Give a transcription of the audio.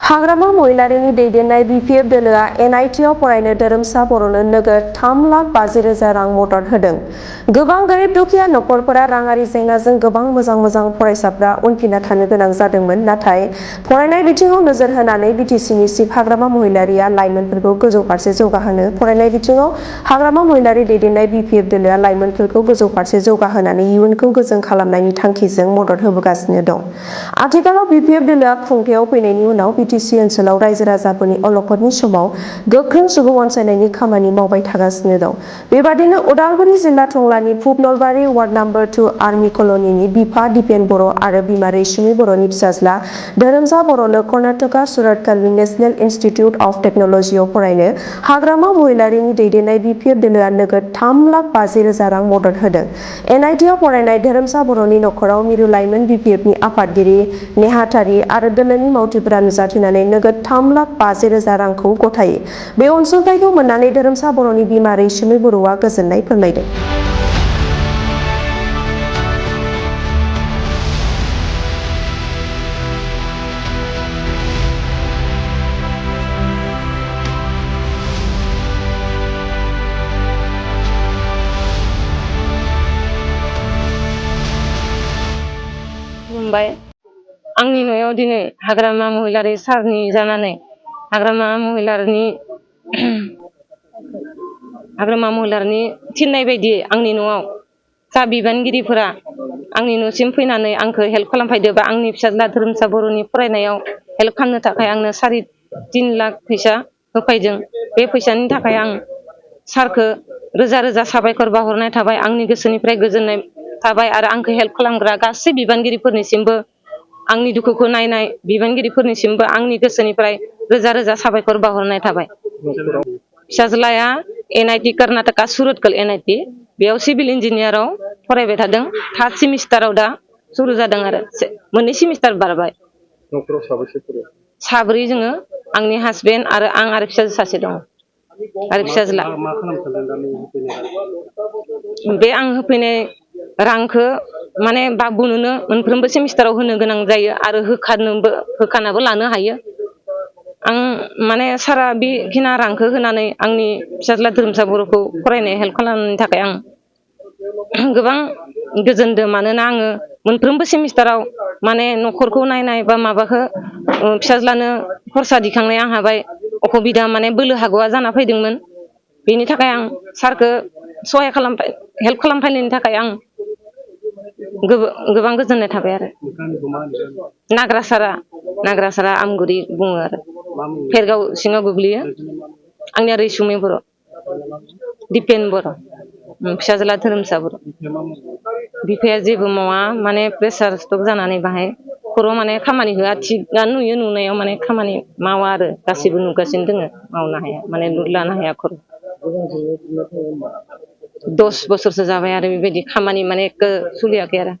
हाग्रामा महिलारिनि दैदेननाय BPF दोलोआ एनआईटिआव फरायनो धोरोमसा बर'नो नोगोद 3,50,000 रां मदद होदों। गोबां गोरिब दुखिया नखरफोरा राङारि जेंनाजों गोबां मोजां फरायसाफ्रा उनफिनना थानो गोनां जादोंमोन। नाथाय फरायनाय बिथिङाव नोजोर होनानै बिटिसिनि चिफ हाग्रामा महिलारिया लाइमोनफोरखौ गोजौ फारसे जौगाहोनो फरायनाय बिथिङाव हाग्रामा महिलारि दैदेननाय बिपिएफ दोलोआ लाइमोनफोरखौ गोजौ फारसे जौगाहोनानै इयुनखौ गोजों खालामनायनि थांखिजों मदद होबोगासिनो दं। आथिखालाव बिपिएफ दोलोआ खुंथायाव फैनायनि उनाव बिटिसि ओनसोलाव रायजो राजाफोरनि अलखदनि समाव गोख्रों सुबुं अनसायनायनि खामानि मावबाय थागासिनो दं। बेबादिनो उदालगुरि जिल्ला टंलानि पुब नलबारि वार्ड नम्बर 2 आर्मि कल'निनि बिफा दिपेन बर' आरो बिमा रैसुमै बर'नि फिसाज्ला धोरोमसा बर'नो कर्नाटका सुरतकालनि नेशनेल इनस्टिट्युट अफ टेक्न'लजियाव फरायनो हाग्रामा महिलारिनि दैदेननाय बिपिएफ दोलोआ नोगोद 3,50,000 रां मदद होदों। एनआईटिआव फरायनाय धोरोमसा बर'नि नखराव मिरु लाइमोन बिपिएफनि आफादगिरि नेहाथारि आरो दोलोनि मावथिफोरा नुजाथिनानै नोगोद 3,50,000 रांखौ गथायो। बे अनसुंथाइखौ मोननानै धोरोमसा बर'नि बिमा रैसुमै बर'आ गोजोननाय फोरमायदों। खुलुमबाय। आंनि न'आव दिनै हाग्रामा महिलारि सारनि जानानै हाग्रामा महिलारिनि थिननाय बायदि आंनि न'आव सा बिबानगिरिफोरा आंनि न'सिम फैनानै आंखौ हेल्प खालामफैदो बा आंनि फिसाज्ला धोरोमसा बर'नि फरायनायाव हेल्प खालामनो थाखाय आंनो 3.5 लाख फैसा होफैदों। बे फैसानि थाखाय आं सारखौ रोजा रोजा साबायखर बावहरनाय थाबाय। आंनि गोसोनिफ्राय गोजोननाय थाबाय आरो आंखौ हेल्प खालामग्रा गासै बिबानगिरिफोरनिसिमबो आंनि दुखुखौ नायनाय बिबानगिरिफोरनिसिमबो आंनि गोसोनिफ्राय रोजा रोजा साबायखर बावहरनाय थाबाय। फिसाज्लाया एनआईटि कर्नाटका सुरतकाल एनआईटि बेयाव सिभिल इन्जिनियाराव फरायबाय थादों। 3rd सेमिस्टाराव दा सुरु जादों आरो मोननै सेमिस्टार बारबाय। न'खराव साबैसे फरायो? साब्रै जोङो, आंनि हासबेन्ड आरो आं आरो फिसाजो सासे दङ आरो फिसाज्ला। मा खालामथारदों दा नों होफैनाय? बे आं होफैनाय रांखौ माने बाबुनोनो मोनफ्रोमबो सेमिस्टाराव होनो गोनां जायो आरो होखानाबो लानो हायो। आं माने सारा बेखिना रांखौ होनानै आंनि फिसाज्ला धोरोमसा बर'खौ फरायनाय हेल्प खालामनायनि थाखाय आं गोबां गोजोनदों। मानोना आङो मोनफ्रोमबो सेमिस्टाराव माने न'खरखौ नायनाय बा माबाखौ फिसाज्लानो खरसा दिखांनाय आंहा बाय असुबिदा माने बोलो हागौआ जाना फैदोंमोन। बेनि थाखाय आं सारखौ हेल्प खालामफैनायनि थाखाय आं गोबां गोजोननाय थाबाय आरो। नाग्रासारा आमगुरि बुङो आरो फेरगाव सिङाव गोग्लैयो। आंनिया रैसुमै बर', दिपेन बर', फिसाज्ला धोरोमसा बर'। बिफाया जेबो मावा, माने प्रेसार स्ट्रक जानानै बाहाय खर' माने खामानि होआ। थिगानो नुयो नुनायाव, माने खामानि मावा आरो गासिबो नुगासिनो दोङो। मावनो हाया, माने लुद लानो हाया खर'। 10 बोसोरसो जाबाय आरो बेबायदि खामानि माने सोलियाखै आरो।